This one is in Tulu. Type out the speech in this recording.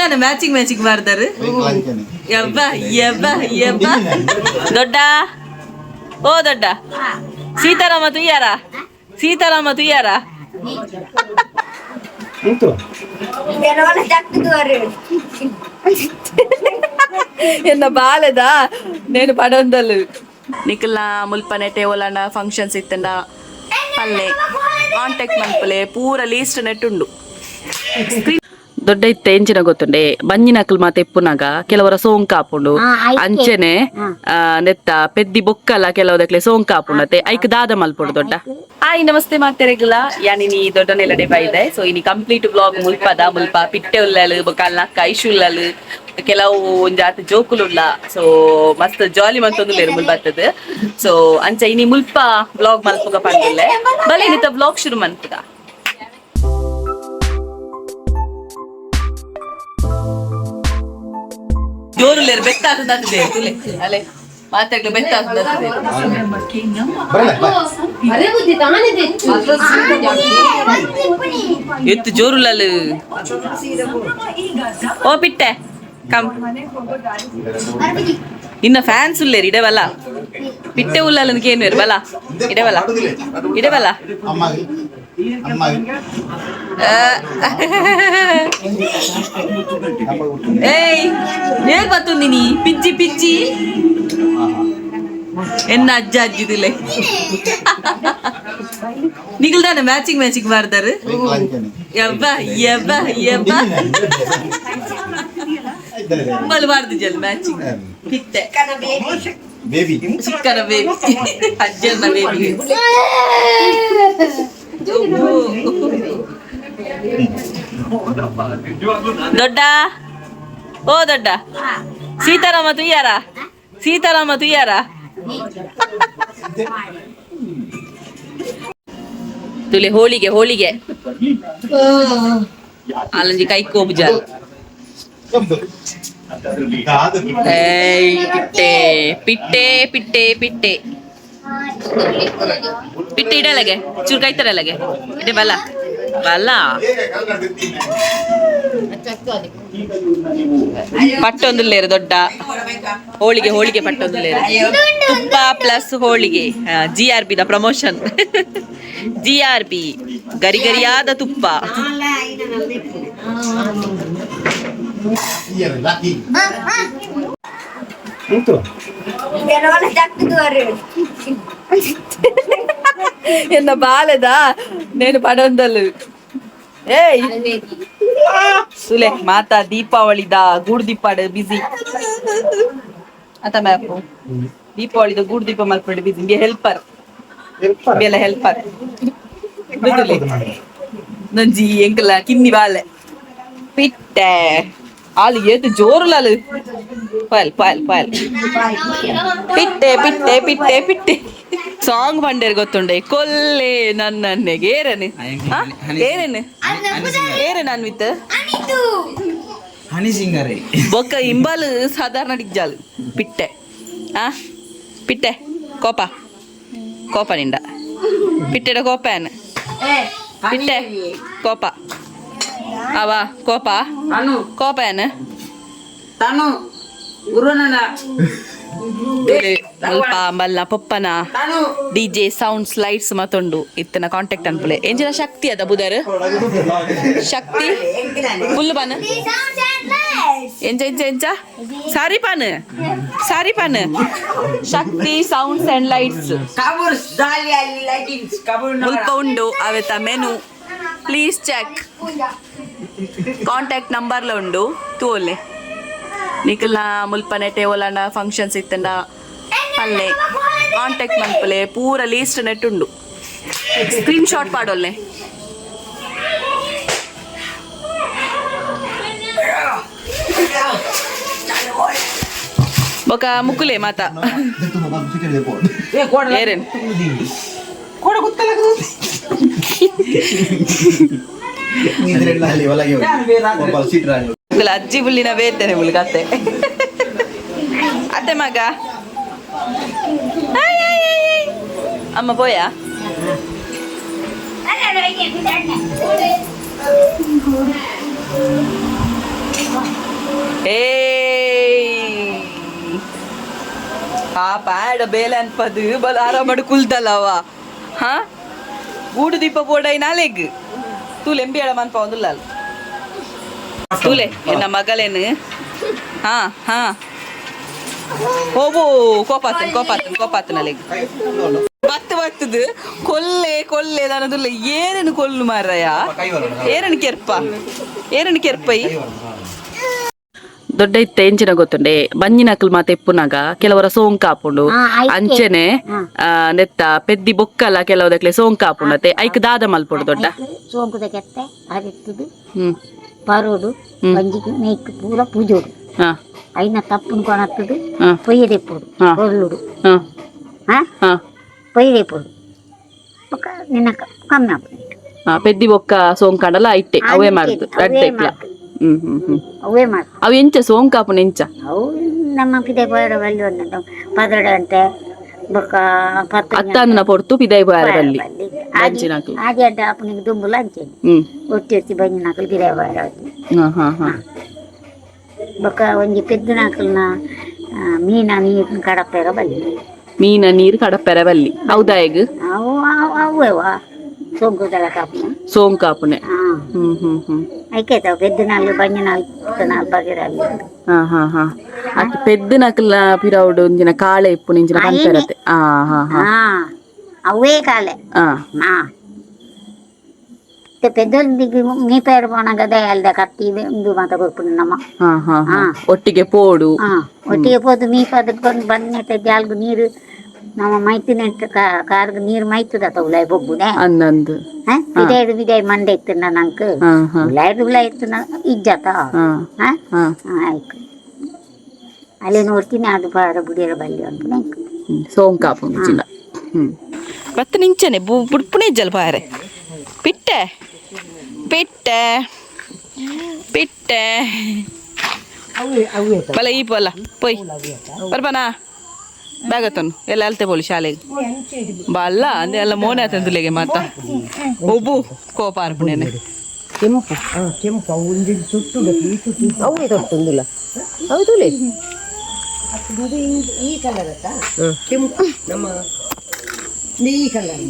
ನಿಕಲ್ದಾನೆ ಮ್ಯಾಚಿಂಗ್ ಮ್ಯಾಚಿಂಗ್ ಮಾಡ್ತಾರೆ. ಯಬ್ಬ ಯಬ್ಬ ಯಬ್ಬ. ದೊಡ್ಡ, ಓ ದೊಡ್ಡ, ಸೀತಾರಾಮ ತುಯ್ಯಾರ? ಸೀತಾರಾಮ ತುಯ್ಯಾರ? ಎನ್ನ ಬಾಲೆದ ನೇನು ಪಡೊಂದಲ್ಲು. ನಿಕಲ್ನ ಮುಲ್ಪನೆ ಟೇವಲಂಡ ಫಂಕ್ಷನ್ಸ್ ಇತ್ತಂಡ ಪಲ್ಲೆ ಕಾಂಟ್ಯಾಕ್ಟ್ ಮನ್ಪುಲೆ, ಪೂರ ಲೀಸ್ಟ್ ನೆಟ್ ಉಂಡು. ದೊಡ್ಡ ಇತ್ತೆ ಎಂಚಿನ ಗೊತ್ತುಂಡೆ, ಬಂಜಿನಕಲ್ ಮಾತ ಇಪ್ಪುನಾಗ ಕೆಲವರ ಸೋಂಕು ಆಪುಂಡು. ಅಂಚೆನೆ ನೆತ್ತ ಪೆದ್ದಿ ಬೊಕ್ಕಲ ಕೆಲವದಕ್ಲೆ ಸೋಂಕು ಆಪುಂಡತೆ, ಐಕ್ ದಾದ ಮಲ್ಪೊಡು ದೊಡ್ಡ? ಹಾಯ್, ನಮಸ್ತೆ ಮಾತೆರೆಗ್ಲ. ಯಾನಿನಿ ದೊಡ್ಡ ನೆಲಡೆ ಬೈದೆ. ಸೊ ಇನಿ ಕಂಪ್ಲೀಟ್ ಬ್ಲಾಗ್ ಮುಲ್ಪದ. ಮುಲ್ಪ ಪಿಟ್ಟೆ ಉಲ್ಲಲು, ಬೊಕ್ಕ ಅಲ್ನ ಐಶು ಉಲ್ಲಲು, ಕೆಲವು ಒಂಜಾತ್ ಜೋಕುಲುಲ್ಲ. ಸೊ ಮಸ್ತ್ ಜಾಲಿ ಮಂತೊಂದುಲ್ಲೆರ್ ಮುಲ್ಪ ಬತ್ತದ್. ಸೊ ಅಂಚ ಇನಿ ಮುಲ್ಪ ಬ್ಲಾಗ್ ಮಲ್ಪುಗ ಪಂಡುಲ್ಲೆ. ಬಲೆ, ಇನ್ನಿತ ಬ್ಲಾಗ್ ಶುರು ಮನ್ಪುಗ. ಜೋರುಲ್ಲೇರು, ಬೆತ್ತ ಆತದೆ. ತುಲೆ ಅಲೆ ಮಾತಾಡ್ಲು, ಬೆತ್ತ ಆತದೆ. ಎತ್ತು ಜೋರುಲ್ಲಲು. ಓ ಪಿಟ್ಟೆ, ಕಮ್. ಇನ್ನ ಫ್ಯಾನ್ಸ್ ಉಲ್ಲೇರಿ, ಇಡವಲ್ಲ. ಪಿಟ್ಟೆ ಉಲ್ಲಲ್ಲ ಕೇನುವೇರು. ಬಲ ಇಡವಲ್ಲ, ಇಡವಲ್ಲ. ಏಯ್, ಹೇಗ್ ಬತ್ತುಂದಿನಿ? ಪಿಜ್ಜಿ ಪಿಜ್ಜಿ. ಎನ್ನ ಅಜ್ಜ ಅಜ್ಜಿದಿಲೆ. ನಿಗಲ್ದಾನೆ ಮ್ಯಾಚಿಂಗ್ ಮ್ಯಾಚಿಂಗ್ ಮಾಡ್ತಾರೆ. ಯಬ್ಬ ಯಬ್ಬ ಯಬ್ಬ. ಬಲು ಬಾರ್ದು ಜಲ್ ಮ್ಯಾಚಿಂಗ್. ಪಿತ್ತೆ. ಬೇಬಿ. ಚಿಕ್ಕನ ಬೇಬಿ, ಅಜ್ಜನ ಬೇಬಿ. ದೊಡ್ಡ, ಓ ದೊಡ್ಡ, ಸೀತಾರಾಮ ತುಯ್ಯಾರ? ಸೀತಾರಾಮ ತುಯ್ಯಾರ? ತುಲೆ ಹೋಳಿಗೆ, ಹೋಳಿಗೆ. ಅಲ್ಲಂಜಿ ಕೈ ಕೋಬುಜಾಲ್. ಏಯ್ ಪಿಟ್ಟೆ ಪಿಟ್ಟೆ ಪಿಟ್ಟೆ ಪಿಟ್ಟೆ ಪಿಟ್ಟೆ, ಇಡಲಗೆ ಚೂರು ಕೈತರಲಗೆ ಇಡೆ. ಬಲ ಬಲ. ಪಟ್ಟೊಂದುಲ್ಲೇರು ದೊಡ್ಡ. ಹೋಳಿಗೆ, ಹೋಳಿಗೆ ಪಟ್ಟೊಂದುಲ್ಲೇರು. ತುಪ್ಪ ಪ್ಲಸ್ ಹೋಳಿಗೆ, G R B the promotion. G R B ಗರಿ ಗರಿಯಾದ ತುಪ್ಪ. ಎನ್ನ ಬಾಲೆದ ನೇನು ಪಡೊಂದಲ್ಲು. ಏಯ್ ಸುಲೆ, ಮಾತಾ ದೀಪಾವಳಿದ ಗೂಡು ದೀಪಾಡ್ ಬಿಸಿ ಅತ ಮ್ಯಾಪು. ದೀಪಾವಳಿದ ಗೂಡು ದೀಪ ಮಲ್ಪಂಡು ಬಿಸಿ. ಇಂಗೆ ಹೆಲ್ಪರ್ ಬೆಲ್ಲ ಹೆಲ್ಪರ್ ನಂಜಿ. ಎಂಕಲ ಕಿನ್ನಿ ಬಾಲೆ ಪಿಟ್ಟೆ ಆಲು ಏತು ಜೋರುಲಾಲು. ಪಾಲ್ ಪಾಲ್ ಪಾಲ್. ಪಿಟ್ಟೆ ಪಿಟ್ಟೆ ಪಿಟ್ಟೆ ಪಿಟ್ಟೆ. ಸಾಂಗ್ ಬಂಡೇರ್ ಗೊತ್ತುಂಡೆ, ಕೊಲ್ಲೆ ನನ್ನನ್ನೆಗೆ. ಏರನು ಏರೇನು ಏರೇನು ಅನ್ವಿತ್? ಹನಿ ಸಿಂಗರೇ. ಬೊಕ್ಕ ಇಂಬಾಲು ಸಾಧಾರಣ ಡಿಜ್ಜಾಲು ಪಿಟ್ಟೆ. ಆ ಪಿಟ್ಟೆ ಕೋಪ, ಕೋಪ ನಿಂಡ. ಪಿಟ್ಟೆಡ ಕೋಪ ಏನ್? ಪಿಟ್ಟೆ ಕೋಪ ಅವ, ಕೋಪ ಕೋಪ ಏನ್? ತನು ಗುರುನನ. ಅಲ್ಪ ಮಲ್ಲ ಪೊಪ್ಪನ ಡಿಜೆ ಸೌಂಡ್ಸ್ ಲೈಟ್ಸ್ ಮತ್ತೊಂಡು ಇತ್ತನ ಕಾಂಟ್ಯಾಕ್ಟ್ ಅನ್ಪುಲೆ. ಎಂಜಿನ ಶಕ್ತಿ ಅದ ಬುದರ್ ಶಕ್ತಿ ಫುಲ್ ಬಾನ. ಎಂಚ ಎಂಚ ಎಂಚ? ಸಾರಿ ಪಾನ್, ಸಾರಿ ಪಾನ್. ಶಕ್ತಿ ಸೌಂಡ್ಸ್ ಅಂಡ್ ಲೈಟ್ಸ್ ಮುಲ್ಪ ಉಂಡು. ಅವೆತ ಮೆನು ಪ್ಲೀಸ್ ಚೆಕ್. ಕಾಂಟ್ಯಾಕ್ಟ್ ನಂಬರ್ಲ ಉಂಡು, ತೂವೊಲ್ಲೆ. ನಿಕಲ್ನ ಮುಲ್ಪನೆ ಟೇವಲಂಡ ಫಂಕ್ಷನ್ಸ್ ಇತ್ತಂಡ ಪಲ್ಲೆ ಕಾಂಟ್ಯಾಕ್ಟ್ ಮನ್ಪುಲೆ, ಪೂರ ಲೀಸ್ಟ್ ನೆಟ್ ಉಂಡು. ಸ್ಕ್ರೀನ್ ಶಾಟ್ ಪಾಡೊಲ್ಲೆ. ಬೊಕ ಮುಕ್ಕುಲೆ ಮಾತ. ಏರೇನ್? ಅಜ್ಜಿ ಬುಳ್ಳಿನ ಬೇತೇನೆ ಮುಳ್ಳು ಕತ್ತೆ. ಅತ್ತೆ ಮಗ. ಅಮ್ಮ ಪೋಯಾ? ಪಾಪ ಆಡ ಬೇಲೆ ಅನ್ಪದು ಬಲ ಆರಾಮಡು ಕುಲ್ದಲ್ಲವ. ಹಾ, ಗೂಡು ದೀಪ ಬೋಡೈ ನಾಲೆಗ್ ತೂಲೆ ಎಂಬಿಯಾಡ ಮನ್ಪ ಒಂದುಲ್ಲ ತೂಲೆ ಎನ್ನ ಮಗಳೇನು. ಹಾ ಹಾ, ಓಬೋ, ಕೋಪಾತನ್ ಕೋಪಾತನ್ ಕೋಪಾತನ್ ಅಲೆಗ್ ಬತ್ತು ಬತ್ತದು ಕೊಲ್ಲೆ ಕೊಲ್ಲೆ ದಾನದುಲ್ಲ. ಏನೇನು ಕೊಲ್ಲು ಮಾರಾಯ? Aaron ಕೆರ್ಪ, Aaron ಕೆರ್ಪೈ. ದೊಡ್ಡ ಇತ್ತ ಎಂಚಿನ ಗೊತ್ತುಂಡೆ, ಬಂಜಿನಕಲ್ ಮಾತ ಎಪ್ಪುನಾಗ ಕೆಲವರ ಸೋಂಕ ಆಪುಂಡು. ಅಂಚೆನೆ ನೆತ್ತ ಪೆದ್ದಿ ಬೊಕ್ಕಲ ಕೆಲವದಕ್ಲೆ ಸೋಂಕ ಆಪುಂಡತೆ. ಐಕ್ ದಾದ ಮಲ್ಪೊಡು ದೊಡ್ಡ? ಸೋಂಕುದ ಕೆತ್ತೆ ಅರಿತ್ತದು. ಪರೋಡು. ಬಂಜಿಗೆ ಮೇಕ್ ಪೂರ ಪೂಜೋಡು. ಐನ ತಪ್ಪುನ್ ಕೊಣತ್ತದು. ಪೊಯ್ಯದೆಪ್ಪೊಡು. ಕೊರ್ಲುಡು. ಹಾ. ಪೊಯ್ಯದೆಪ್ಪೊಡು, ಬೊಕ್ಕ ನಿನ್ನ ಕಮ್ಮಿ ಆಪುಂಡು. ಪೆದ್ದಿ ಬೊಕ್ಕ ಸೋಂಕಾಂಡಲ ಐಟೆ ಅವೇ ಮಾರ್ದು. ಅವೇ. ರಡ್ಡ್ ಐಕ್ಲ. ಮಾರ್ದು. ಹ್ಮ್ ಹ್ಮ್ ಹ್ಮ್ ಅವೇ ಮಾರ್ದು. ಅವು ಎಂಚ ಸೋಂಕು ಆಪುನ ಎಂಚ? ಅವು ನಮ್ಮ ಪಿದೆ ಪೋಯರ ಬಲ್ಲಿ ಒಂದುಂಡು ಪದರಡೆ ಅಂತೆ, ಬೊಕ್ಕ ಪತ್ತೊಂಜಿ. ಅತ್ತಾಂದನ ಪೊರ್ತು ಪಿದಾಯಿ ಪೋಯರ ಬಲ್ಲಿ. ಬಲ್ಲಿ. ಬಂಜಿನಕುಲು. ಆದಿ ಅಡ್ಡ ಆಪುನಿಗೆ ದುಂಬುಲ ಅಂಚೆನೆ. ಒತ್ತಿ ಒತ್ತಿ ಬಂಜಿನಕುಲು ಪಿದಾಯಿ ಪೋಯರ ಬಲ್ಲಿ. ಹಾ ಹಾ ಹಾ ಬೊಕ್ಕ ಒಂಜಿ ಪೆದ್ದುನಕಲ್ನ ಮೀನ ನೀರು ಕಡಪೆರ ಬಲ್ಲಿ. ಮೀನ ನೀರು ಕಡಪೆರ ಬಲ್ಲಿ, ಹೌದಾ ಎಗ್? ಅವು ಅವೇವಾ ಸೋಂಕುದಳ ಕಾಪುನ. ಸೋಂಕು ಆಪುನೆ. ಹಾ. ಹ್ಮ್ ಹ್ಮ್ ಹ್ಮ್ ಐಕೈತಾವ ಪೆದ್ದುನಾಲ್ ಬಂಜಿನಾಲ್ ನಾಲ್ ಬಗೆರಲ್ಲಿ. ಹಾ ಹಾ ಹಾ, ಅತ್ ಪೆದ್ದುನಕಲ್ನ ಪಿರವುಡು ಒಂಜಿನ ಕಾಳೆ ಇಪ್ಪುನ ಇಂಚಿನ ಪನ್ಪೆರತೆ. ಹಾ ಹಾ ಹಾ. ಹಾ, ಅವೇ ಕಾಲೆ. ಹಾ, ಪೆದ್ದೊಂದಿಗೆ ಮೀಪೇರು ಪೋನಾಗ ದಯಾಲ್ದ ಕತ್ತಿ ಉಂದು ಮಾತ ಕೊರ್ಪುಂಡು ನಮ್ಮ. ಹಾ ಹಾ ಹಾ, ಒಟ್ಟಿಗೆ ಪೋಡು. ಹಾ, ಒಟ್ಟಿಗೆ ಪೋದು ಮೀಪದಕ್ಕೆ ಬಂದ್ ಜಾಲ್ಗು ನೀರು ನಮ್ಮ ಮೈತಿನ ಕಾರ್ಗ್ ನೀರು ಮೈತದ ಉಲಾಯ್ ಬೊಬ್ಬುನೆ. ಅಂದಂದು. ಬಿದಾಯ್ದು ಬಿದಾಯ್ ಮಂಡೆ ಇತ್ತು ನಂಕ್. ಹಾ ಹಾ ಉಲಾಯ್ದು ಉಲಾಯ್ ಇತ್ತು ಇಜ್ಜತ. ಹಾ. ಹಾ. ಹಾ. ಆಯ್ತು, ಅಲ್ಲಿ ನೋಡ್ತೀನಿ ಅದು ಬಾರ ಬುಡಿಯರ ಬಲ್ಲಿ ಅಂತ ನಂಕ್. ಸೋಂಕು ಆಪುಂಡು ಚಿನ್ನ. ಬತ್ತ ನಿಂಚನೆ ಬುಡ್ಪುಣೆ ಇಜ್ಜಲ್ ಬಾರೆ. ಪಿಟ್ಟೆ ಪಿಟ್ಟೆ ಪಿಟ್ಟೆ ಬಲ ಈ ಪೋಲ ಪೊಯ್ ಬರ್ಬನಾ. ಬ್ಯಾಗ್ ತನ್ನು ಎಲ್ಲ ಅಲ್ತೆ ಬೋಲಿ ಶಾಲೆಗೆ ಬಲ್ಲ ಅಂದೆ ಎಲ್ಲ ಮೋನೆ ಆತಂದುಲೆಗೆ ಮಾತ ಒಬ್ಬು ಕೋಪ ಆರ್ಪಣೆನೆ. ಕೆಂಪು, ಕೆಂಪು ಅವು ಒಂಜಿ ತುಟ್ಟು ಈ ತುಟ್ಟು ಅವೇ ತೊಟ್ಟುಂದುಲ್ಲ ಅವು ತುಲೆ. ಈ ಕಲರ್ ಕೆಂಪು ನಮ್ಮ ಈ ಕಲರ್.